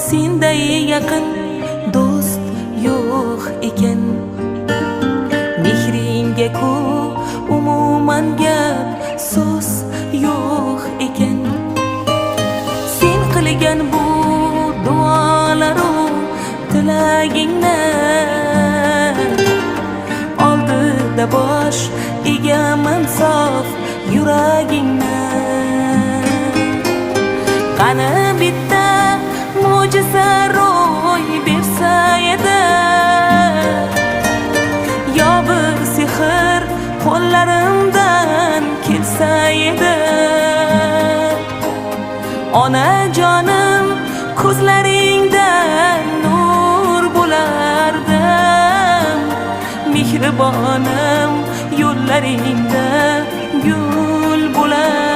Senday yaqin do'st yo'q ekan. Mehringga ku umuman gap so'z yo'q ekan. Sen qilgan bu duolaru tilagingni oldida bosh egaman sof yuragingni. Qani bitta mo'jiza ro'y bersa edi, yo bir sehr qo'llarimdan kelsa edi. Onajonim, ko'zlaringda nur bo'lardim, mehribonim, yo'llaringda gul bo'lardim.